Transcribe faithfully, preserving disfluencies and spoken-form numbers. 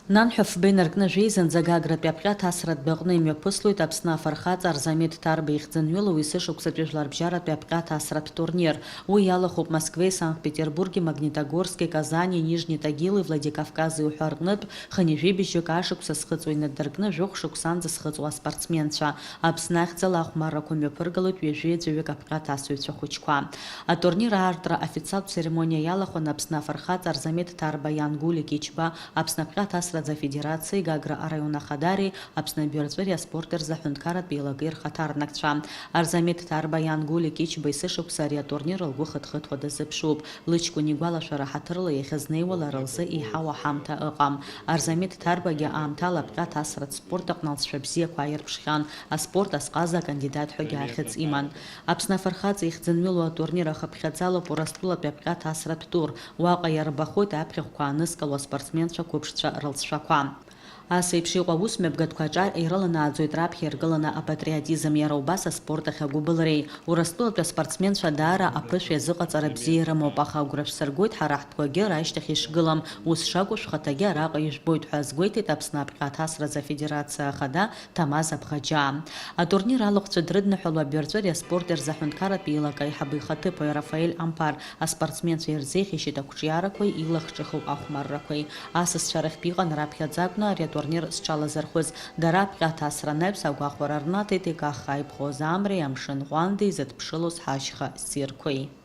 Нанҳәа фба инаркны жәеизанӡа Гагратәи аԥҟьа ҭасратә баҟны имҩаԥыслоит Аԥсны афырхаҵа Арзамеҭ Ҭарба ихьӡынҩыла уи сышықәсатәи жәларбжьаратәи аԥҟьа ҭасратә турнир. Уи иалахәуп Москвеи, Санкт-Петербурги, Магнитогорски, Казани, Нижни Тагили, Владикавкази уҳәа рҟнытә, хынҩажәи бжьык ашықәса зхыҵуа инадыркны жәохә шықәсанӡа зхыҵуа аспортсменцәа. Аԥсны ахьӡала ахәмаррақәа мҩаԥыргалоит ҩажәи ӡәаҩык аԥҟьа ҭасыҩцәа хәыҷқәа. Атурнир аартра официалтә церемониа иалахәын Аԥсны афырхаҵа Арзамеҭ Ҭарба иан Гулик Ичба, Аԥсны аԥҟьа ҭасраӡа афедерациеи Гагра араион ахадареи Аԥсны абирҵәыреи аспорти рзы аҳәынҭқарратә еилакеи рхаҭарнакцәа. Арзамеҭ Ҭарба иан Гулик Ичба есышықәса ари атурнир лгәы хыҭхыҭуа дазыԥшуп. Лыҷкәын игәалашәара ҳаҭырла иахьызнеиуа лара лзы еиҳау аҳамҭа ыҟам. Арзамеҭ Ҭарбагьы аамҭала аԥҟьа ҭасратә спорт аҟны алҵшәа бзиақәа ааирԥшхьан, аспорт азҟаза акандидат ҳәагьы ахьӡ иман. Аԥсны афырхаҵа ихьӡынҩылоу атурнир ахыԥхьаӡалоуп Урыстәылатәи аԥҟьа ҭасратә тур. Уаҟа иарбахоит аԥхьахәқәа ааныскыло аспортсменцәа қәыԥшцәа рылҵшәақәа. Ас еиԥш иҟоу аусмҩаԥгатәқәа аҿар ирыланааӡоит раԥхьа иргыланы апатриотизм, иара убас аспорт ахь агәыбылреи. Урыстәылатәи аспортсменцәа даара аԥышәа иазыҟаҵара бзиа ирымоуп, аха агәра шәсыргоит ҳара ҳтәқәагьы рашьҭахь ишгылам, ус шакәу шәхаҭагьы араҟа ижәбоит ҳәа азгәеиҭеит Аԥсны аԥҟьа ҭасраӡа афедерациа ахада Ҭамаз Абӷаџьаа. Атурнир алахәцәа дрыдныҳәалоу абирҵәыреи аспорти рзы аҳәынҭқарратә еилак аиҳабы ихаҭыԥуаҩ Рафаель Амԥар аспортсменцәа ирзеихьеишьеит ақәҿиарақәеи илахҿыху ахәмаррақәеи. Асасцәа рахьтә иҟан раԥхьаӡа акәны ари атурнир зҽалазырхәыз. Дара аԥҟьа ҭасра анаҩс агәахәара рнаҭеит икаххаа иԥхоз амреи амшын ҟәандеи зыдԥшылоз ҳашьха ссирқәеи.